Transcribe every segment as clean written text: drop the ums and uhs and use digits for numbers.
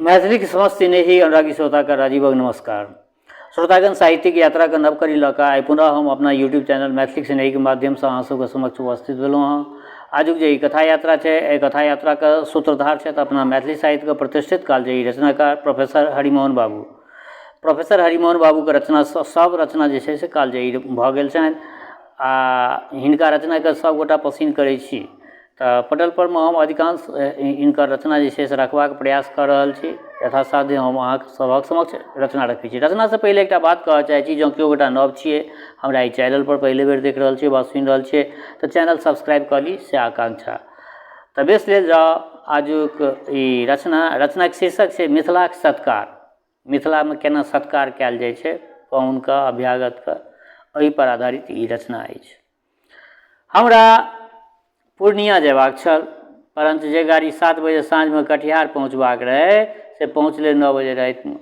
मैथिलीक समस्त स्नेही अनुरागी श्रोताके राजीवक नमस्कार। श्रोतागण, साहित्यिक यात्राके नव कड़ी लऽ कऽ आइ पुनः हम अपना यूट्यूब चैनल मैथिलीक स्नेहीके माध्यमसँ अहाँ सबके समक्ष उपस्थित भेलहुँ हँ। आजुक जे ई कथा यात्रा छै, एहि कथा यात्राके सूत्रधार छथि अपना मैथिली साहित्यके प्रतिष्ठित कालजयी रचनाकार प्रोफेसर हरिमोहन बाबू। प्रोफेसर हरिमोहन बाबूके रचना सब रचना जे छै से कालजयी भऽ गेल छनि आ हिनका रचनाके सबगोटा पसिन्न करै छी। तऽ पटलपरमे हम अधिकांश हिनकर रचना जे छै से रखबाक प्रयास कऽ रहल छी। यथासाध्य हम अहाँके सभक समक्ष रचना रखै छी। रचनासँ पहिले एकटा बात कहऽ चाहै छी, जँ केओ गोटा नव छियै, हमरा एहि चैनलपर पहिले बेर देख रहल छियै वा सुनि रहल छियै, तऽ चैनल सब्सक्राइब कऽ ली से आकांक्षा। तऽ बेस लेल जाउ आजुक ई रचना। रचनाके शीर्षक छै मिथिलाक सत्कार। मिथिलामे केना सत्कार कयल जाइ छै पाहुनके, अभ्यागतके, एहिपर आधारित ई रचना अछि। हमरा पूर्णिया जयबाक छल, परन्तु जे गाड़ी 7 बजे साँझमे कटिहार पहुँचबाक रहै से पहुँचलै 9 बजे रातिमे।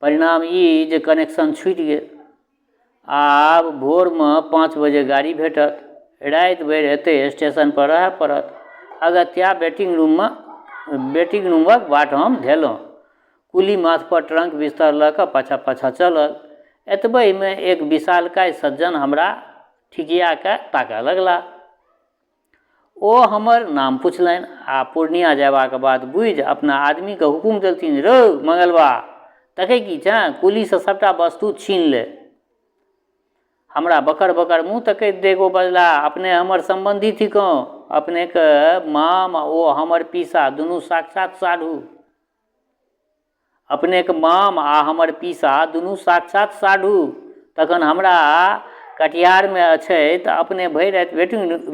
परिणाम ई जे कनेक्शन छुटि गेल। आब भोरमे 5 बजे गाड़ी भेटत, राति भरि एतै स्टेशनपर रहय पड़त। अगत्या वेटिंग रूमक बाट हम धेलहुँ। कुली माथपर ट्रंक बिस्तर लऽ कऽ पाछाँ पाछाँ चलल। एतबहिमे एक विशालकाय सज्जन हमरा ठिकिया कऽ ताकऽ लगला। ओ हमर नाम पुछलनि आ पूर्णिया जयबाक बात बुझि अपना आदमीकेँ हुकुम देलथिन, रौ मंगलबा, तकै की छेँ? कुलीसँ सभटा वस्तु छीन ले। हमरा बकर बकर मुँह तकैत देख ओ बजलाह, अपने हमर सम्बन्धी थिकहुँ। अपनेक माम ओ हमर पीसा दुनू साक्षात साढ़ू। अपनेक माम आ हमर पीसा दुनू साक्षात साढ़ू। तखन हमरा कटिहारमे अछैत अपने भरि राति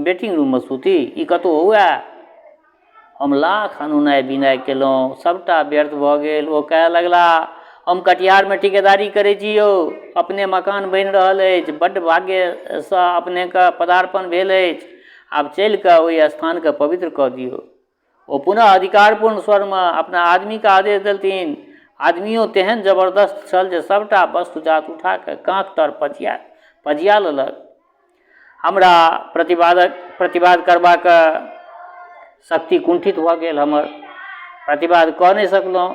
वेटिंग रूममे सूती? ई कतहु हुअए? हम लाख अनुनय विनय केलहुँ, सभटा व्यर्थ भऽ गेल। ओ कहए लगलाह, हम कटिहारमे ठिकेदारी करै छी यौ। अपने मकान बनि रहल अछि। बड्ड भाग्यसँ अपनेके पदार्पण भेल अछि। आब चलि कऽ ओहि स्थानकेँ पवित्र कऽ दियौ। ओ पुनः अधिकारपूर्ण स्वरमे अपना आदमीकेँ आदेश देलथिन। आदमियो तेहन जबरदस्त छल जे सभटा वस्तु-जात उठा कऽ काँख तर पजिया लेलक। हमरा प्रतिवाद करबाक शक्ति कुण्ठित भऽ गेल हमर। प्रतिवाद कऽ नहि सकलहुँ।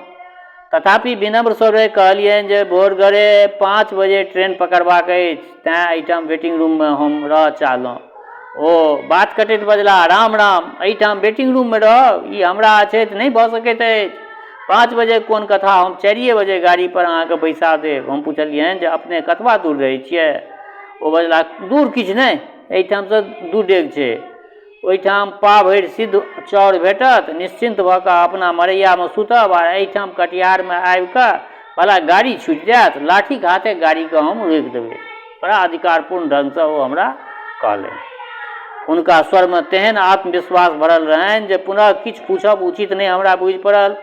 तथापि विनम्र स्वरे कहलियनि जे भोरगरे 5 बजे ट्रेन पकड़बाक अछि, तेँ एहिठाम वेटिंग रूममे हम रहऽ चाहलहुँ। ओ बात कटैत बजलाह, राम राम, एहिठाम वेटिंग रूममे रहब? ई हमरा अछैत नहि भऽ सकैत अछि। 5 बजेक कोन कथा, हम 4 बजे गाड़ीपर अहाँकेँ बैसा देब। हम पुछलियनि जे अपने कतबा दूर रहै छियै? ओ बजलाह, दूर किछु नहि, एहिठामसँ 2 डेग छै। ओहिठाम पा भरि सिद्ध चाउर भेटत, निश्चिन्त भऽ कऽ अपना मड़ैयामे सुतब आ एहिठाम कटिहारमे आबि कऽ भला गाड़ी छूटि जायत, लाठीक हाथे गाड़ीकेँ हम रोकि देबै। बड़ा अधिकारपूर्ण ढंगसँ ओ हमरा कहलनि। हुनका स्वरमे तेहन आत्मविश्वास भरल रहनि जे पुनः किछु पूछब उचित नहि हमरा बुझि पड़ल।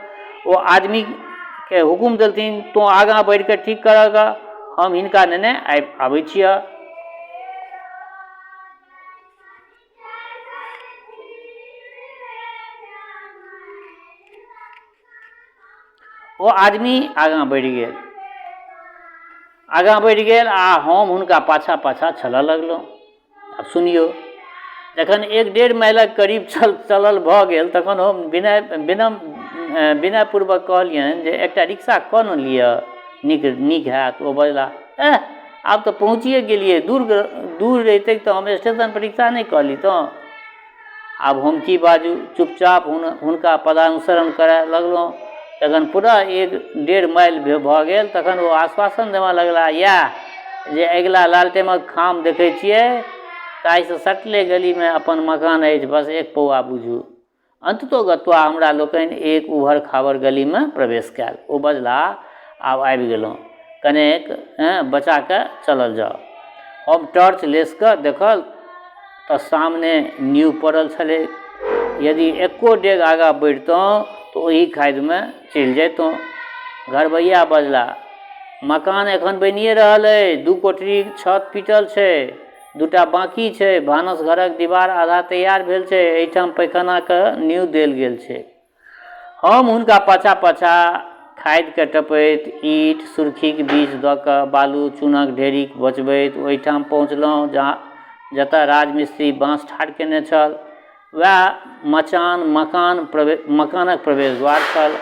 ओ आदमीकेँ हुकुम देलथिन, तोँ आगाँ बढ़ि कऽ ठीक करह गऽ, हम हिनका नेने आबै छिअह। ओ आदमी आगाँ बढ़ि गेल, आगाँ बढ़ि गेल आ हम हुनका पाछाँ पाछाँ चलऽ लगलहुँ। आब सुनियौ, जखन 1-1.5 माइलक करीब चलल भऽ गेल तखन हम विनयपूर्वक कहलियनि जे एकटा रिक्शा कऽ ने लिअ, नीक हैत। ओ बजलाह, एह, आब तऽ पहुँचिए गेलियै, दूर रहितै तऽ हम स्टेशनपर रिक्शा नहि कऽ लितहुँ। आब हम की बाजू, चुपचाप हुनका पदानुसरण करय लगलहुँ। जखन पूरा 1-1.5 माइल भऽ गेल तखन ओ आश्वासन देबऽ लगलाह, इएह जे अगिला लालटेमक खाम देखै छियै ताहिसँ सटले गलीमे अपन मकान अछि, बस 1 पौआ बुझू। अन्ततोगत्वा हमरा लोकनि एक उभर खाबर गलीमे प्रवेश कयल। ओ बजलाह, आब आबि गेलहुँ, कनेक बचा कऽ चलल जाउ। हम टॉर्च लेसि कऽ देखल तऽ सामने नीव पड़ल छलै। यदि एको डेग आगाँ बढ़ितहुँ तऽ ओही खाधिमे चलि जैतहुँ। घरबैया बजलाह, मकान एखन बनिए रहल अछि, 2 कोठरीक छत पीटल छै, 2टा बाँकी छै, भानस घरक दीवार आधा तैयार भेल छै, एहिठाम पैखानाक नींव देल गेल छै। हम हुनका पाछाँ पाछाँ खाधिकेँ टपैत, ईंट सुर्खीक बीच दऽ कऽ बालु चूनक ढेरीक बचबैत ओहिठाम पहुँचलहुँ जतऽ राजमिस्त्री बाँस ठाढ़ केने छल। वएह मचान मकानक प्रवेश द्वार छल।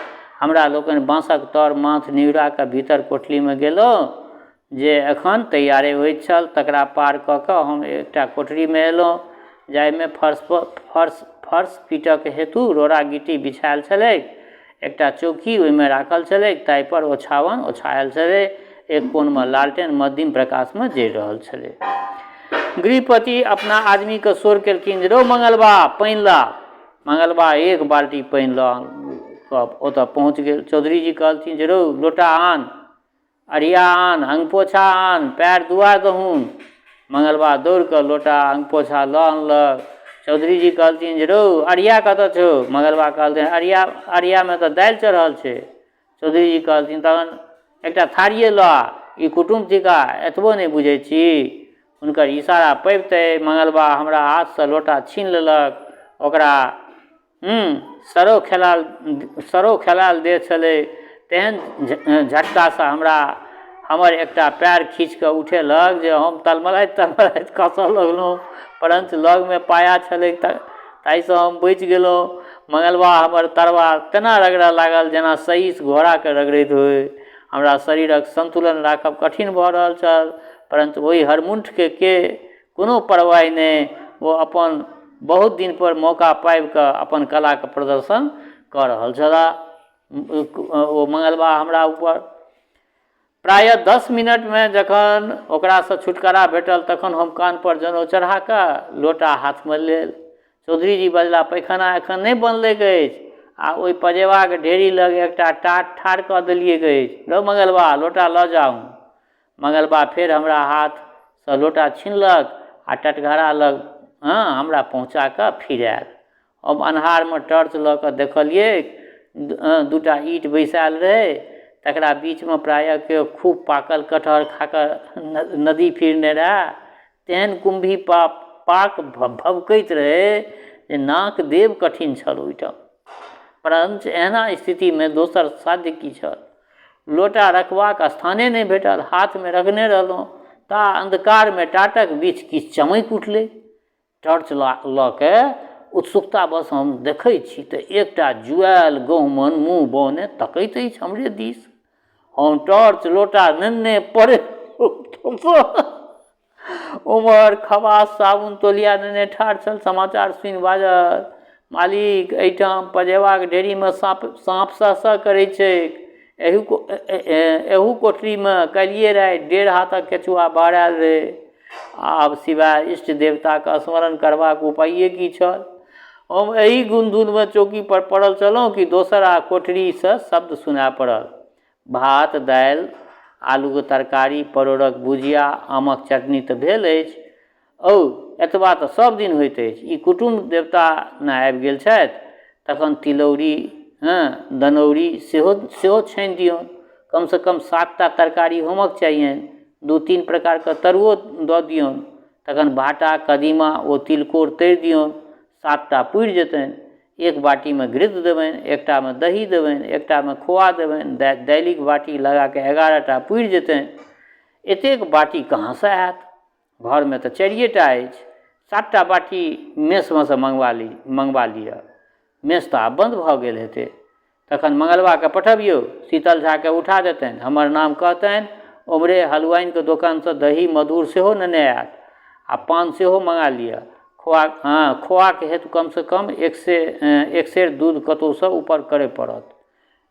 हमरा लोकनि बाँसक तर माथ निहुरा कऽ भीतर कोठलीमे गेलहुँ जे एखन तैयारे होइत छल। तकरा पार कऽ कऽ हम एकटा कोठरीमे अएलहुँ जाहिमे फर्शपर फर्श फर्श पीटक हेतु रोड़ा गिट्टी बिछाएल छलैक। एकटा चौकी ओहिमे राखल छलैक, ताहिपर ओछाओन ओछायल छलै। एक कोनमे लालटेन मद्धिम प्रकाशमे जरि रहल छलै। गृहपति अपना आदमीके शोर केलखिन जे रौ मंगलबा, पानि ला। मंगलबा एक बाल्टी पानि लऽ कऽ ओतऽ पहुँच गेल। चौधरीजी कहलथिन जे रौ लोटा आन, अरिया आन, अङ्गपोछा आन, पएर दुआ दहुन। मंगलबा दौड़ कऽ लोटा अङ्गपोछा लऽ अनलक। चौधरीजी कहलथिन जे रौ अरिया कतऽ छौ? मंगलबा कहलथिन अरिया अरियामे तऽ दालि चढ़ल छै। चौधरीजी कहलथिन तहन एकटा थारिए लऽ आ, ई कुटुम्ब थिका, एतबो नहि बुझै छी? हुनकर इशारा पबिते मंगलबा हमरा हाथसँ लोटा छीन लेलक। ओकरा सरो खेलायल सरो खेलायल देह छलै, तेहन झटकासँ हमरा हमर एकटा पएर खीँच कऽ उठेलक जे हम तलमलाइत तलमलाइत खसऽ लगलहुँ। परञ्च लगमे पाया छलै ताहिसँ हम बचि गेलहुँ। मंगलबा हमर तरबा तेना रगड़ऽ लागल जेना सहीस घोड़ाके रगड़ैत होइ। हमरा शरीरक सन्तुलन राखब कठिन भऽ रहल छल, परञ्च ओहि हरमुण्ठके के कोनो परवाहि नहि, ओ अपन बहुत दिनपर मौका पाबिकऽ अपन कलाके प्रदर्शन कऽ रहल छलाह। ओ मंगलबा हमरा उपर प्रायः 10 मिनटमे जखन ओकरासँ छुटकारा भेटल तखन हम कानपर जनउ चढ़ाकऽ लोटा हाथमे लेल। चौधरीजी बजला, पैखाना एखन नहि बनलैक अछि आ ओहि पजेबाक ढेरी लग एकटा टाट ठाढ़ कऽ देलियैक अछि। रौ मंगलबा, लोटा लऽ जाहु। मंगलबा फेर हमरा हाथसँ लोटा छिनलक आ टटघरा लग हमरा पहुँचा कऽ फिर आयल। हम अन्हारमे टॉर्च लऽ कऽ देखलियैक, दूटा ईंट बैसायल रहै, तकरा बीचमे प्रायः केओ खूब पाकल कटहर खा कऽ नदी फिरने रहए, तेहन कुम्भी पाक भभकैत रहै जे नाक देब कठिन छल ओहिठाम। परञ्च एहना स्थितिमे दोसर साध्य की छल? लोटा रखबाक स्थाने नहि भेटल, हाथमे रखने रहलहुँ ता अन्धकारमे टाटक बीच किछु चमकि उठलै। टॉर्च लऽ के उत्सुकतावश हम देखै छी तऽ एकटा जुआयल गहुमन मुँह बौने तकैत अछि हमरे दिस। हम टॉर्च लोटा नेने पड़े ओम्हर खबास साबुन तौलिया नेने ठाढ़ छल। समाचार सुनि बाजल, मालिक, एहिठाम पजेबाक ढेरीमे साँप साँप सह सह करै छैक। एहू कोठरीमे काल्हिए राति 1.5 हाथक केचुआ बहरायल रहै। आब सिवाय इष्ट देवताके स्मरण करबाक उपाये की छल? हम एहि गुनधुनमे चौकी पर पड़ल छलहुँ कि दोसर आ कोठरीसँ शब्द सुनाय पड़ल। भात, दालि, आलूक तरकारी, परोड़क भुजिया, आमक चटनी तऽ भेल अछि। औ, एतबा तऽ सभ दिन होइत अछि। ई कुटुम्ब देवता ने आबि गेल छथि, तखन तिलौरी, दनौरी सेहो सेहो छानि दियौन। कमसँ कम 7टा तरकारी होमक चाहियनि। 2-3 प्रकारके तरुओ दऽ दियौन। तखन भाटा, कदीमा ओ तिलकोर तरि दियौन। 7टा पुरि जेतनि। एक बाटीमे घृत देबनि, एकटामे दही देबनि, एकटामे खोआ देबनि, दालिक बाटी लगाकऽ 11टा पुरि जेतनि। एतेक बाटी कहाँसँ आयत? घरमे तऽ 4टा अछि। 7टा बाटी मेसमे सँ मङ्गबा लिअ। मेस तऽ आब बन्द भऽ गेल हेतै। तखन मंगलबाके पठबियौ, शीतल झाके उठा देतनि, हमर नाम कहतनि, ओम्हरे हलुआइनके दोकानसँ दही मधुर सेहो नेने आयत आ पान सेहो मङ्गा लिअ। खोआ खोआके हेतु कमसँ कम एक सेर दूध कतहुसँ ऊपर करय पड़त।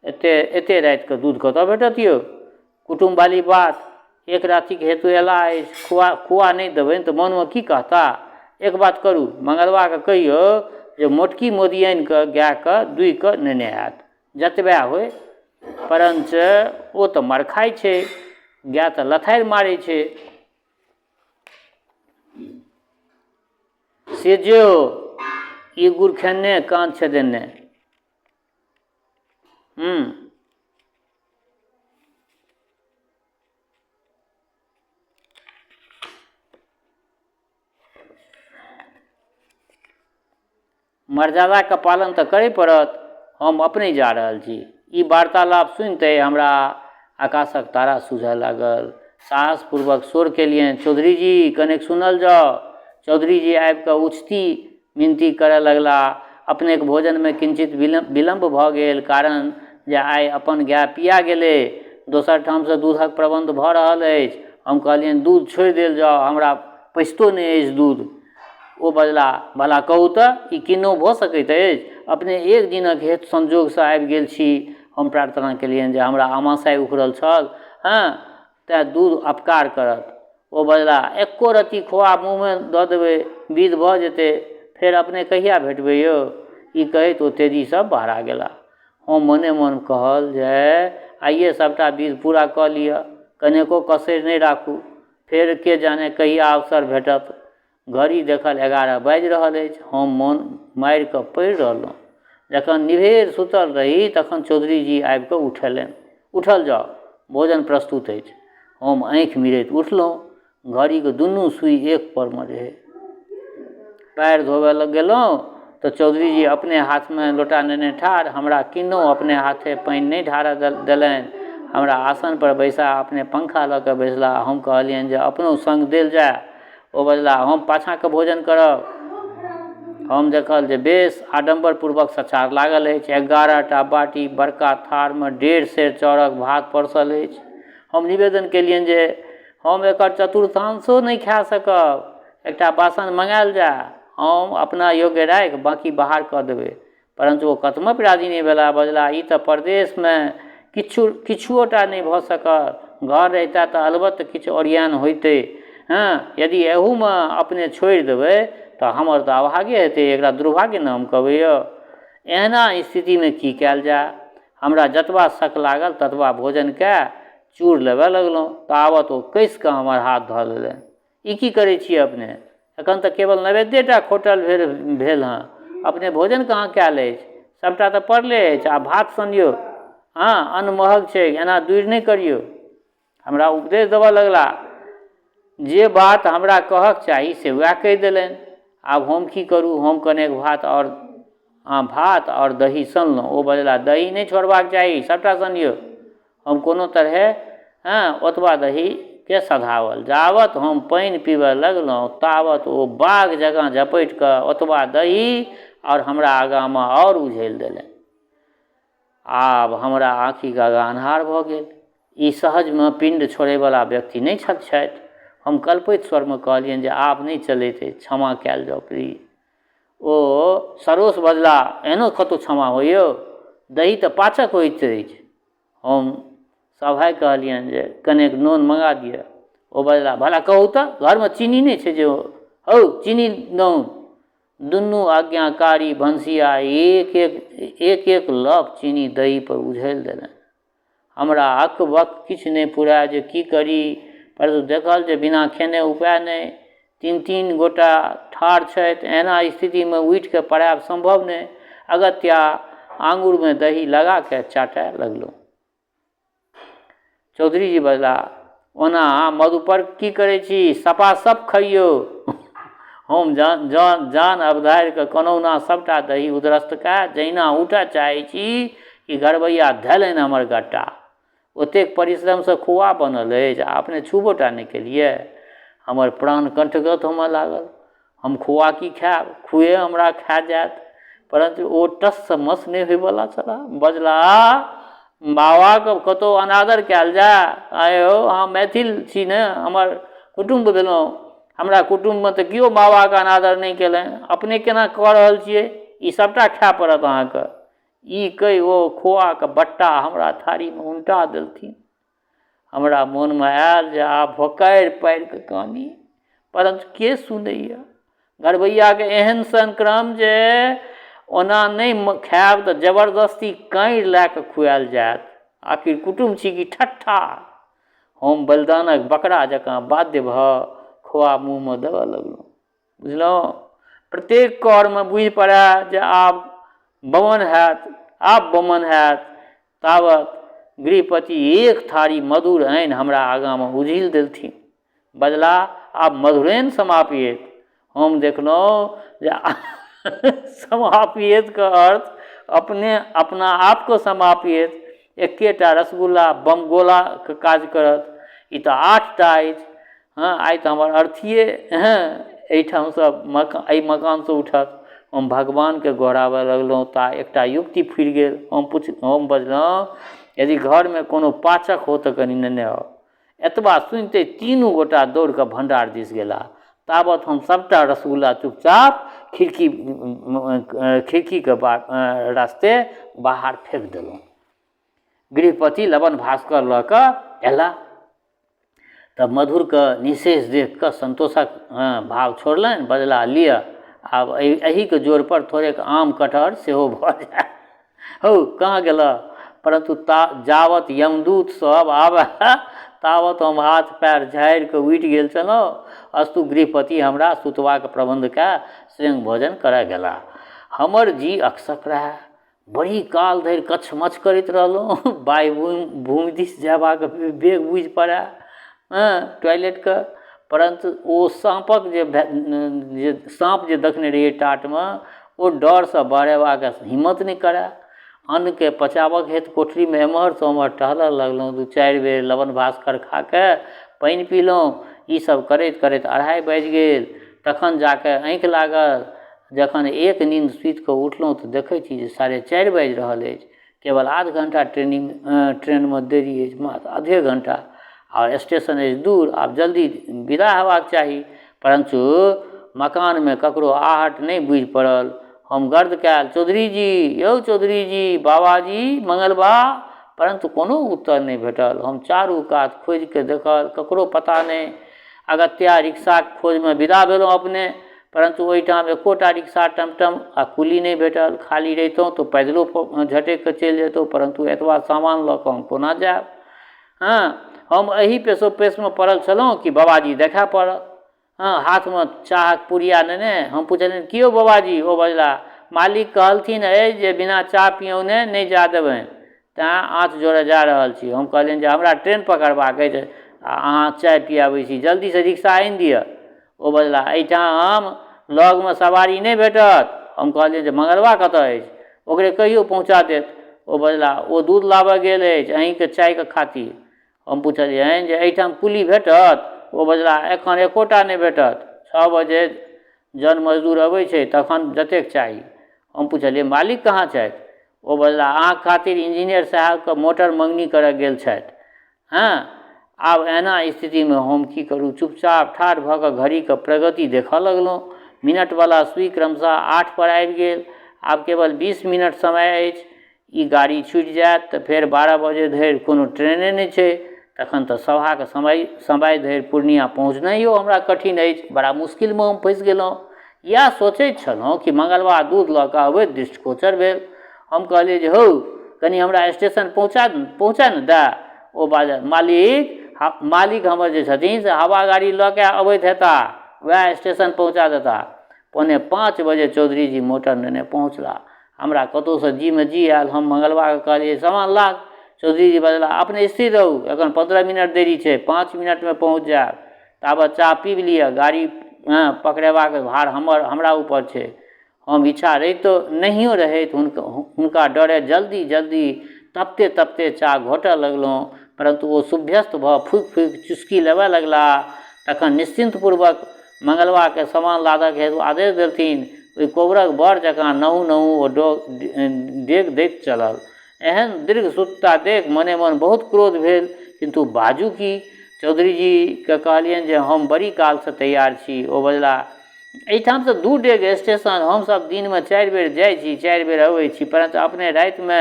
एते एते रातिके दूध कतऽ भेटत यौ? कुटुम्बवाली बात, एक रातिक हेतु अयलाह अछि, खोआ खोआ नहि देबनि तऽ मोनमे की कहता? एक बात करू, मंगलबाके कहियौ जे मोटकी मोदियानिके गायके दुहि कऽ नेने आयत, जतबे होइ। परञ्च ओ तऽ मरखाइ छै, गाय तऽ लथारि मारै छै। से जे हो, ई गुरखेने कान छेदेने। मर्यादाके पालन तऽ करय पड़त। हम अपने जा रहल छी। ई वार्तालाप सुनिते हमरा आकाशक तारा सूझऽ लागल। साहसपूर्वक शोर केलियनि, चौधरी जी, कनेक सुनल जाउ। चौधरी जी आबि कऽ उचती मिनती करऽ लगलाह, अपनेक भोजनमे किंचित विलम्ब भऽ गेल, कारण जे आइ अपन गाय पिया गेलै, दोसर ठामसँ दूधक प्रबन्ध भऽ रहल अछि। हम कहलियनि दूध छोड़ि देल जाउ, हमरा पचितो नहि अछि दूध। ओ बजलाह, भला कहू तऽ ई किन्नहुँ भऽ सकैत अछि? अपने एक दिनक हेतु संयोगसँ आबि गेल छी। हम प्रार्थना केलियनि जे हमरा आमाशय उखड़ल छल, हँ, तेँ दूध अपकार करत। ओ बजलाह, एक्को रत्ती खोआ मुँहमे दऽ देबै, विध भऽ जेतै। फेर अपने कहिया भेटबै यौ? ई कहैत ओ तेजीसँ बहरा गेलाह। हम मोने-मोन कहल जे आइए सभटा विध पूरा कऽ लिअ, कनेको कसरि नहि राखू। फेर के जाने कहिया अवसर भेटत। घड़ी देखल 11 बाजि रहल अछि। हम मोन मारि कऽ पड़ि रहलहुँ। जखन निभेर सुतल रही तखन चौधरीजी आबि कऽ उठेलनि। उठल जाउ, भोजन प्रस्तुत अछि। हम आँखि मिरैत उठलहुँ। घड़ीक दुनू सुइ एक परमे रहै। पएर धोबऽ लग गेलहुँ तऽ चौधरीजी अपने हाथमे लोटा नेने ठाढ़। हमरा किन्नहुँ अपने हाथे पानि नहि ढारऽ देलनि। हमरा आसनपर बैसा अपने पंखा लऽ कऽ बैसलाह। हम कहलियनि जे अपनो सङ्ग देल जाय। ओ बजलाह, हम पाछाँके भोजन करब। हम देखल जे बेस आडम्बरपूर्वक सचार लागल अछि। 11टा बाटी बड़का थारमे 1.5 सेर चाउरक भात परसल अछि। हम निवेदन केलियनि जे हम एकर चतुर्थांशो नहि खा सकब, एकटा बासन मङ्गायल जाय, हम अपना योग्य राखि बाँकी बाहर कऽ देबै। परन्तु ओ कथमपि राजी नहि भेलाह। बजलाह, ई तऽ परदेशमे किछु किछुओटा नहि भऽ सकत। घर रहितए तऽ अलबत्त किछु ओरियान होइतै। हँ, यदि एहूमे अपने छोड़ि देबै तऽ हमर तऽ अभागे हेतै, एकरा दुर्भाग्य ने हम कहबै यौ। एहना स्थितिमे की कयल जाय? हमरा जतबा सक लागल ततबा भोजन कए चूर लेबऽ लगलहुँ। तावत ओ कसि कऽ हमर हाथ धऽ लेलनि। ई की करै छी अपने? एखन तऽ केवल नैवेद्येटा खोटल भेल भेल हँ। अपने भोजन कहाँ कयल अछि? सभटा तऽ पड़ले अछि। आब भात सनियौ। हँ, अन्न महग छै, एना दूरि नहि करियौ। हमरा उपदेश देबऽ लगला। जे बात हमरा कहक चाही से वएह कहि देलनि। आब हम की करू? हम कनेक भात आओर भात आओर दही सनलहुँ। ओ बजला, दही नहि छोड़बाक चाही, सभटा सनियौ। हम कोनो तरहे हँ ओतबा दहीके सधाओल। जाबत हम पानि पीबऽ लगलहुँ ताबत ओ बाघ जकाँ झपटि कऽ ओतबा दही आओर हमरा आगाँमे आओर उझलि देलनि। आब हमरा आँखिक आगाँ अन्हार भऽ गेल। ई सहजमे पिण्ड छोड़ैवला व्यक्ति नहि छथि। हम कलपैत स्वरमे कहलियनि जे आब नहि चलैत अछि, क्षमा कयल जाउ प्लीज। ओ सरोष बजला, एहनो कतहु क्षमा होइ यौ? दही तऽ पाचक होइत अछि। हम सभाय कहलियनि जे कनेक नोन मँगा दिअ। ओ बजला, भला कहू तऽ घरमे चीनी नहि छै जे हौ चीनी नोन। दुनू आज्ञाकारी भनसिया एक एक एक एक लप चीनी दहीपर उझलि देलनि। हमरा अक्क बक्क किछु नहि फुराय जे की करी, परन्तु देखल जे बिना खेने उपाय नहि। तीन-तीन गोटा ठाढ़ छथि, एहना स्थितिमे उठिकऽ पड़ायब सम्भव नहि। अगत्या आङुरमे दही लगाकऽ चाटय लगलहुँ। चौधरीजी बजलाह, ओना मधुपर्क की करै छी? सपासप खइयौ। हम जान जान जान अवधारि कऽ कोनहुना सभटा दही उदरस्थ कए जहिना उठऽ चाहै छी कि घरबैया धेलनि हमर गट्टा। ओतेक परिश्रमसँ खोआ बनल अछि आ अपने छूबो टा नहि केलियै। हमर प्राण कण्ठगत होमऽ लागल। हम खोआ की खायब, खोए हमरा खा जायत। परन्तु ओ टससँ मस नहि होइवला छलाह। बजलाह, बाबाके कतहु अनादर कयल जाय? आँय हौ, अहाँ मैथिल छी ने, हमर कुटुम्ब भेलहुँ। हमरा कुटुम्बमे तऽ केओ बाबाके अनादर नहि केलनि, अपने केना कऽ रहल छियै? ई सभटा खाय पड़त अहाँके। ई कहि ओ खोआके बट्टा हमरा थारीमे उनटा देलथिन। हमरा मोनमे आयल जे आब भोकारि पारि कऽ कानी, परन्तु के सुनैए? घरबैआके एहन सन क्रम जे ओना नहि खायब तऽ जबरदस्ती काँड़ि लए कऽ खुआयल जायत। आखिर कुटुम्ब छी कि ठट्ठा? हम बलिदानक बकरा जकाँ बाध्य भऽ खोआ मुँहमे देबऽ लगलहुँ। बुझलहुँ? प्रत्येक करमे बुझि पड़ए जे आब बमन हैत, आब बमन हैत। तावत गृहपति एक थारी मधुर आनि हमरा आगाँमे उझिल देलथिन। बजलाह, आब मधुरेण समापियेत। हम देखलहुँ जे समापियेतके अर्थ अपने अपना आपके समापियेत। एकेटा रसगुल्ला बमगोलाके काज करत। ई तऽ 8टा अछि। हँ, आइ तऽ हमर अर्थिए एहिठामसँ मका एहि मकानसँ उठत। हम भगवानके गोहराबऽ लगलहुँ ता एकटा युक्ति फुरि गेल। हम पुछ हम बजलहुँ, यदि घरमे कोनो पाचक हो तऽ कनि नेने आउ। एतबा सुनिते तीनू गोटा दौड़ि कऽ भण्डार दिस गेलाह। ताबत हम सभटा रसगुल्ला चुपचाप खिड़की खिड़कीके रास्ते बाहर फेक देलहुँ। गृहपति लवन भास्कर लऽ कऽ अयलाह तऽ मधुरके निशेष देखि कऽ सन्तोषक भाव छोड़लनि बजलाह लिअ आब एहि एहिके जोरपर थोड़ेक आम कटहर सेहो भऽ जायत। हौ कहाँ गेलह? परन्तु ता जावत यमदूत सब आबए तावत हम हाथ पएर झाड़ि कऽ उठि गेल छलहुँ। अस्तु गृहपति हमरा सुतबाक प्रबन्ध कए स्वयं भोजन करए गेलाह। हमर जी अकसक रहए। बड़ी काल धरि कछमछ करैत रहलहुँ। बाह्य भूमि भूमि दिस जयबाक वेग बुझि पड़ए हँ टॉयलेटके परन्तु ओ साँपक जे जे साँप जे देखने रहियै टाटमे ओ डरसँ बहरेबाक हिम्मत नहि करए। अन्नके पचाबक हेतु कोठरीमे एम्हरसँ ओम्हर टहलऽ लगलहुँ। दू चारि बेर लवन भास्कर खाके पानि पीलहुँ। ईसब करैत करैत 2:30 बाजि गेल। तखन जाके आँखि लागल। जखन एक नींद सुतिकऽ उठलहुँ तऽ देखै छी जे 4:30 बाजि रहल अछि। केवल आध घण्टा ट्रेनिंग ट्रेनमे देरी अछि मात्र आधे घण्टा आओर स्टेशन अछि दूर। आब जल्दी विदा हेबाक चाही। परन्तु मकानमे ककरो आहट नहि बुझि पड़ल। हम गर्द कयल, चौधरीजी यौ चौधरीजी, बाबाजी, मंगलबा! परन्तु कोनो उत्तर नहि भेटल। हम चारू कात खोजिकऽ देखल, ककरो पता नहि। अगत्या रिक्शाक खोजमे विदा भेलहुँ अपने, परन्तु ओहिठाम एकोटा रिक्शा, टमटम आ कुली नहि भेटल। खाली रहितहुँ तऽ पैदलो झटकि कऽ चलि जैतहुँ, परन्तु एतबा सामान लऽ कऽ हम कोना जायब? हँ, हम एही पेशोपेशमे पड़ल छलहुँ कि बबाजी देखा पड़ल। हँ, हाथमे चाहक पुड़िया नेने। हम पुछलियनि, की यौ बबाजी? ओ बजलाह, मालिक कहलथिन अछि जे बिना चाह पियौने नहि जाय देबनि, तेँ आँच जोड़ऽ जा रहल छी। हम कहलियनि जे हमरा ट्रेन पकड़बाक अछि आ अहाँ चाय पियाबै छी, जल्दीसँ रिक्शा आनि दिअ। ओ बजलाह, एहिठाम हम लगमे सवारी नहि भेटत। हम कहलियनि जे मंगलबा कतऽ अछि? ओकरे कहियौ पहुँचा देत। ओ बजलाह, ओ दूध लाबऽ गेल अछि अहीँके चायके खातिर। हम पुछलियनि जे एहिठाम कुली भेटत? ओ बजलाह, एखन एकोटा नहि भेटत। 6 बजे जन मजदूर अबै छै तखन जतेक चाही। हम पुछलियै, मालिक कहाँ छथि? ओ बजलाह, अहाँके खातिर इंजीनियर साहेबके मोटर मङ्गनी करऽ गेल छथि। हँ, आब एहना स्थितिमे हम की करू? चुपचाप ठाढ़ भऽ कऽ घड़ीके प्रगति देखऽ लगलहुँ। मिनटवला सुइ क्रमशः 8 पर आबि गेल। आब केवल 20 मिनट समय अछि। ई गाड़ी छुटि जायत तऽ फेर 12 बजे धरि कोनो ट्रेने नहि छै। तखन तऽ सभाके समय समय धरि पूर्णिया पहुँचनाइयो हमरा कठिन अछि। बड़ा मुश्किलमे हम फँसि गेलहुँ। इएह सोचैत छलहुँ कि मंगलबा दूध लऽ कऽ अबैत दृष्टिगोचर भेल। हम कहलियै जे हौ, कनि हमरा स्टेशन पहुँचा पहुँचा ने दए। ओ बाजल, मालिक मालिक हमर जे छथिन से हवा गाड़ी लऽ कऽ अबैत हेता, वएह स्टेशन पहुँचा देता। 4:45 बजे चौधरीजी मोटर नेने पहुँचला। हमरा कतहुसँ जीमे जी आयल। हम मंगलबाके कहलियै, सामान लाद। चौधरीजी बजला, अपने स्थिर रहू, एखन 15 मिनट देरी छै, 5 मिनटमे पहुँच जायब, ताबत चाह पीबि लिअ। गाड़ी पकड़ेबाक भार हमर हमरा ऊपर छै। हम इच्छा रहितो नहियो रहैत हुनका डरे जल्दी जल्दी तपते तपते चाह घोटऽ लगलहुँ, परन्तु ओ सुभ्यस्त भऽ फूकि फूकि चुस्की लेबऽ लगलाह। तखन निश्चिन्तपूर्वक मंगलबाके सामान लादक हेतु आदेश देलथिन। ओहि कोबरक बड़ जकाँ नहु नहु ओ डेग दैत चलल। एहन दीर्घसूत्रता देखि मने मन बहुत क्रोध भेल, किन्तु बाजू की? चौधरीजीकेँ कहलियनि जे हम बड़ी कालसँ तैयार छी। ओ बजलाह, एहिठामसँ 2 डेग स्टेशन हमसभ दिनमे 4 बेर जाइ छी, 4 बेर अबै छी, परन्तु अपने रातिमे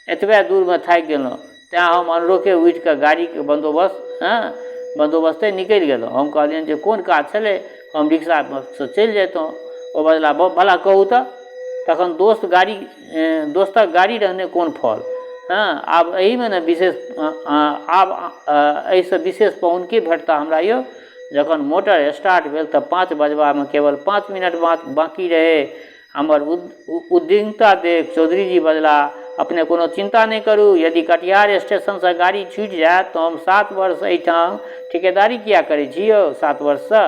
एतबे दूरमे थाकि गेलहुँ, तेँ हम अनरोखे उठि कऽ गाड़ीके बन्दोबस्ते निकलि गेलहुँ। हम कहलियनि जे कोन काज छलै, हम रिक्शासँ चलि जैतहुँ। ओ बजलाह, भला कहू तऽ तखन दोस्तक गाड़ी रहने कोन फल? हँ, आब एहिमे ने विशेष आब एहिसँ विशेष पाहुन के भेटता हमरा यौ? जखन मोटर स्टार्ट भेल तऽ 5 बजबामे केवल 5 मिनट बाँकी रहै। हमर उद्विग्नता देख चौधरीजी बजलाह, अपने कोनो चिन्ता नहि करू। यदि कटिहार स्टेशनसँ गाड़ी छूटि जायत तऽ हम 7 वर्ष एहिठाम ठिकेदारी किएक करै छी यौ? 7 वर्षसँ?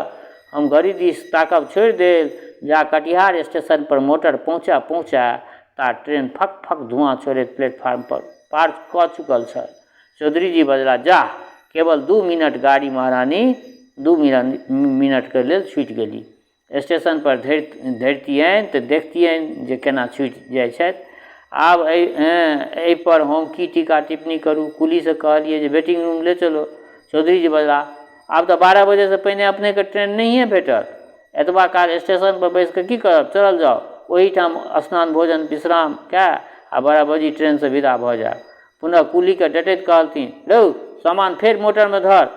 हम घड़ी दिस ताकब छोड़ि देल। जा कटिहार स्टेशन पर मोटर पहुँचा पहुँचा ता ट्रेन फक फक धुआँ छोड़ैत प्लेटफार्म पर पार कऽ चुकल छल। चौधरीजी बजलाह, जाह, केवल 2 मिनट गाड़ी महारानी 2 मिनटके लेल छूटि गेली। स्टेशनपर धरि धरितिअनि तऽ देखतिअनि जे केना छुटि जाइ छथि। आब एहि एहिपर हम की टीका टिप्पणी करू? कुलीसँ कहलिए जे वेटिंग रूम ले चलो। चौधरीजी बजलाह, आब तऽ 12 बजेसँ पहिने अपनेके ट्रेन नहिए भेटत। एतबा काल स्टेशनपर बैसि कऽ की करब? चलल जाउ। ओहीठाम स्नान भोजन विश्राम कए आ 12 बजे ट्रेनसँ विदा भऽ जायब। पुनः कुलीकेँ डँटैत कहलथिन, रौ, सामान फेर मोटरमे धर।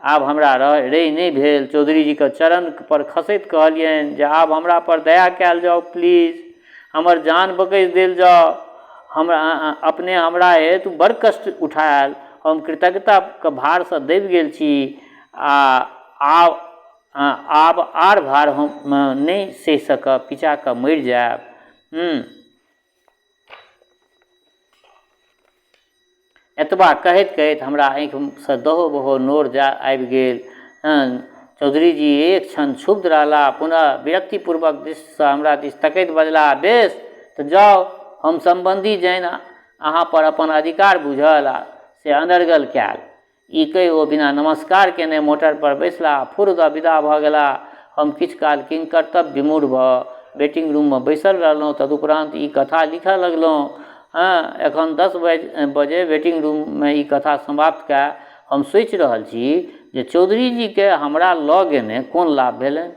आब हमरा रहि नहि भेल। चौधरीजीक चरण पर खसैत कहलियनि जे आब हमरा पर दया कयल जाउ प्लीज। हमर जान बकसि देल जाउ। हमरा अपने हमरा हेतु बड़ कष्ट उठायल। हम कृतज्ञताक भारसँ दबि गेल छी आ आब आब आर भार हम नहि सहि सकब, पिचा कऽ मरि जायब। एतबा कहैत कहैत हमरा आँखिसँ दहो बहो नोर जा आबि गेल। चौधरीजी एक क्षण क्षुब्ध रहलाह। पुनः विरक्तिपूर्वक दृष्टिसँ हमरा दिस तकैत बजलाह, बेस, तऽ जाउ। हम सम्बन्धी जनि अहाँपर अपन अधिकार बूझल से अनर्गल कयल। ई कहि ओ बिना नमस्कार केने मोटरपर बैसलाह आ फुर्र दऽ विदा भऽ गेलाह। हम किछु काल किंकर्तव्यविमूढ़ भऽ वेटिंग रूममे बैसल रहलहुँ। तदुपरान्त ई कथा लिखऽ लगलहुँ। हँ, एखन 10 बजे वेटिंग रूममे ई कथा समाप्त कए हम सोचि रहल छी जे चौधरीजीकेँ हमरा लऽ गेने कोन लाभ भेलनि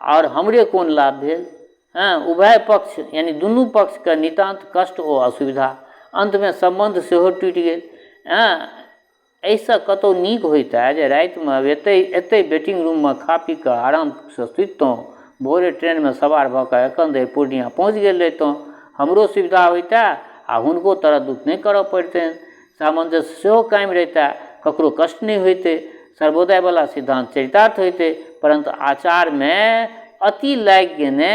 आओर हमरे कोन लाभ भेल। हँ, उभय पक्ष यानी दुनू पक्षके नितान्त कष्ट ओ असुविधा। अन्तमे सम्बन्ध सेहो टूटि गेल। हँ, एहिसँ कतहु नीक होइतए जे रातिमे एतहि एतहि वेटिंग रूममे खा पी कऽ आरामसँ सुतितहुँ, भोरे ट्रेनमे सवार भऽ कऽ एखन धरि पूर्णिया पहुँच गेल रहितहुँ। हमरो सुविधा होइतए आ हुनको तरद्दुत नहि करऽ पड़ितनि। सामंजस्य सेहो कायम रहितए, ककरो कष्ट नहि होइतै, सर्वोदयवला सिद्धान्त चरितार्थ होइतै। परन्तु आचारमे अति लागि गेने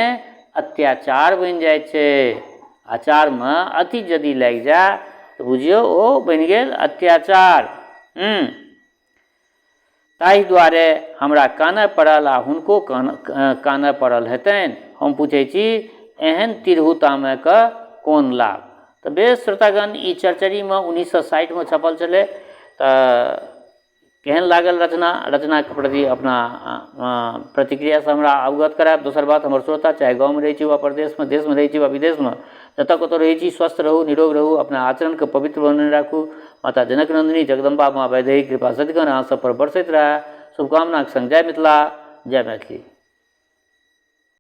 अत्याचार बनि जाइ छै। आचारमे अति यदि लागि जाए तऽ बुझियौ ओ बनि गेल अत्याचार। ताहि दुआरे हमरा कानय पड़ल आ हुनको कानय पड़ल हेतनि। हम पूछै छी, एहन तिरहुतामे कऽ कोन लाभ? तऽ बेस श्रोतागण, ई चर्चरीमे 1960मे छपल छलै। तऽ केहन लागल रचना? रचनाके प्रति अपना प्रतिक्रियासँ हमरा अवगत करायब। दोसर बात, हमर श्रोता चाहे गाँवमे रहै छी वा परदेशमे, देशमे रहै छी वा विदेशमे, जतऽ कतहु रहै छी, स्वस्थ रहू, निरोग रहू, अपना आचरणके पवित्र बनेने राखू। माता जनक नन्दिनी जगदम्बा माँ वैदेही कृपा सदिखन अहाँ सब पर बरसैत रहए, शुभकामनाक संग जय मिथिला, जय मैथिली।